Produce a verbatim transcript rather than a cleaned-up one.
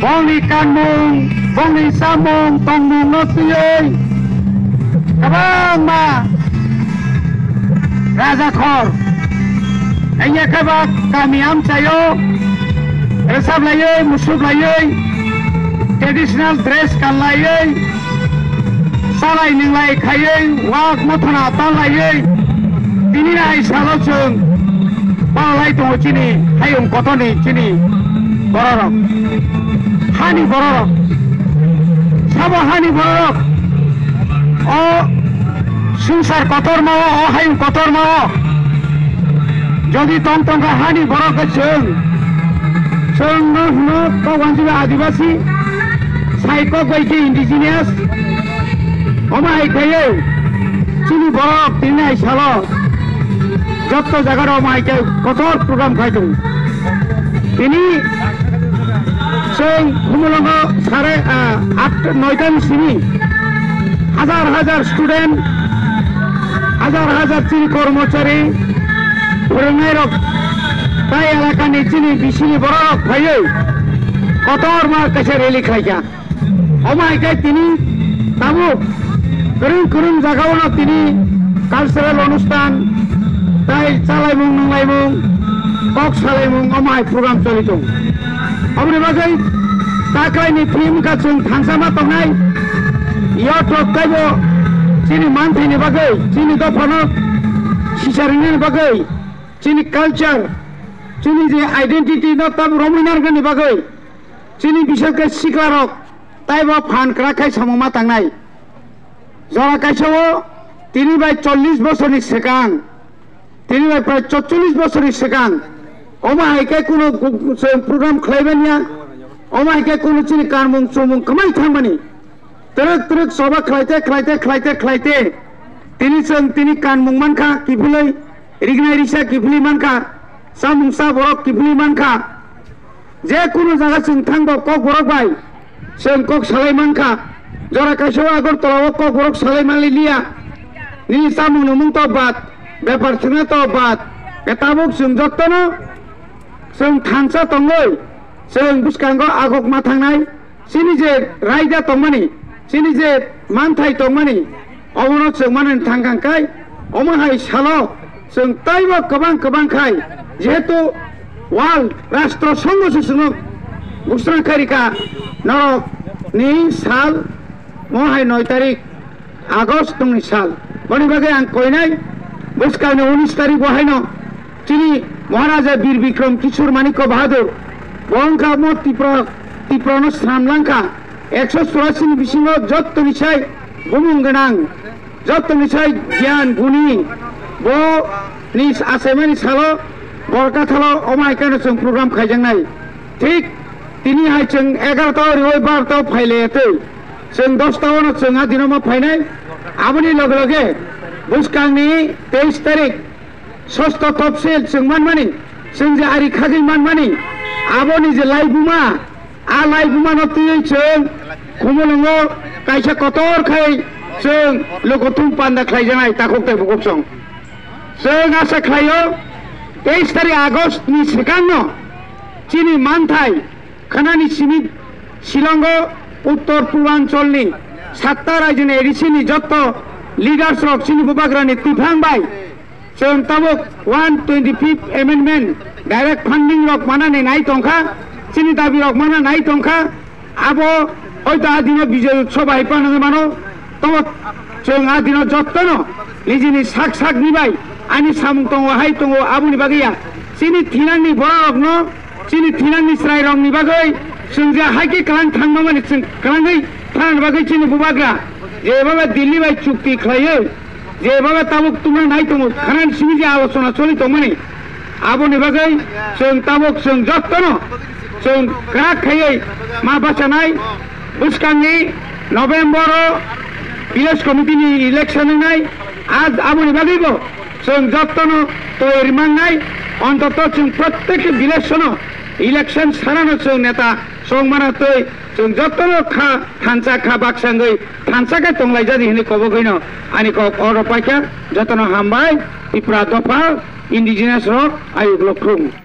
Bongni kanmung, bongni chamung, tongmungno twiwi kwbangma rajakhor wngya khe ba kami amchaio rwchaplaiwi, musuklaiwi, traditional dress kanlaiwi, chalai nwnglai khaiwi, wak mothana tanlaiwi, tini nai salo chwng palai tongo chini hayung kotorni chini bororok. Hani bororok. Sabo hani bororok. O swngchar kotorma o, o hayung kotorma o. Jodi tong tongkha hani borok khe chwng. Chwng no hwno kok wanjwi Adibasi, sai kok bai khe indigenous. Omo hai khaiwi chini borok tini hai salo jotto jaga rok omo hai khe kotor program khai tongo. Tini chwng Khumulwngo sare, ah, at noita ni simi hajar hajar student, hajar hajar chini kormochari, phwrwngnai rok, tai elaka ni chini bisini borok rok phaiwi kotor ma kaisa rally khlaikha. Omo hai khe tini tabuk kwrwng kwrwng jagao no tini cultural onusthan tai chalaimung nunglaimung kok salaimung omo hai program choli tongo. Oboni bagwi taklaini theme wngkha chwng thansa ma tongnai. Yotrok taibo chini manthaini bagwi, chini dophano sicharinani bagwi, chini culture, chini je identity no tabuk romwi narwknani bagwi, chini bises khe siklarok taibo phan kwrak khai samung ma tangnai. Jora kaisa o tini bai chollish bosorni swkang, tini bai prai chotchollish bosorni swkang, omo hai khe kuno gu-, chwng program khlai manya, omo hai khe kuno chini kanmung chumung kwmai thangmani. Twrwk twrwk soba khlaite, khlaite, khlaite, khlaite. Tini chwng tini kanmung mankha kiphilwi, rignai risa kiphilwi mankha, chamung cha borok kiphilwi mankha. Je kunu jaga chwng thangbo Kokborok bai chwng kok salai mankha. Jora kaisa o Agartala o Kokborok salai manliya. Nini chamung nungmung to bad, bepar thwngna to bad. Tabuk chwng jottono chwng thansa tongwi chwng bwskango agok ma thangnai. Chini je raida tongmani, chini je manthai tongmani, obono chwng manani thangkang kai, omo hai salo chwng taibo kwbang kwbang khai, jehetu world rastro songho se chwngno gusrang khairika norok ni sal mo hai noi tarik August tongni sal. Boni bagwi ang koinai bwskangni unis tarik bo haino chini Maharaja Bir Bikram Kishore Manikya Bahadur bo wngkha mo Tripura, Tripurano sram langkha. Ekso churasi ni bisingo jottoni sai bumung gwnang, jottoni sai giyan guni bo ni achaimani salo Borkathalo omo hai kheno chwng program khaijaknai. Thik tini hai chwng egarota o riwi barota o phailaiya twi. Chwng dosta o no chwng a dino ma phainai. Aboni loge loge bwskangni teis tarik sosto topsil chwng manmani, chwng je ari khagwi manmani, aboni je laibuma, a laibuma no twiwi chwng Khumulwngo kaisa kotor khai chwng lukuthum panda khlaijaknai takhuk tei bukhuk song. Chwng asa khlaio teis tarik August ni swkangno chini manthai khanani simi Shillongo Uttor Purbancholni satta rajyoni A D C ni jotto leaders rok chini bubagrani twiphang bai chwng tabuk one twenty-fifth amendment direct funding rok manani nai tongkha, chini dabi rok mana nai tongkha, abo hoito a dino Bijoy Utsav hai panagwi mano, tobo chwng a dino jottono nijini sak sak ni bai ani samung tongo hai tongo aboni bagwi ya chini thinangni bororokno Chini thinangni chwrairokni bagwi chwng je hai khe kwlang thangma mani chwng kwlangwi thangna bagwi chini bubagra jebaba Delhi bai chukti khlaiwi jebaba tabuk tungna nai tongo khanani simi je alochona choli tongmani aboni bagwi chwng tabuk chwng jottono chwng kwrak khaiwi ma bachanai. Bwskangni November o village committee ni election wngnai, a-, aboni bagwibo chwng jottono toyari mangnai, ontoto chwng prottek village no election sanano chwng neta chongmana twi chwng jottono kha thansa kha baksangwi thansa khe tonglaijadi hwnwi kobogwino ani kok oro paikha. Jotono hambai, Tipra dopha, indigenous rok, ayuk lokhung.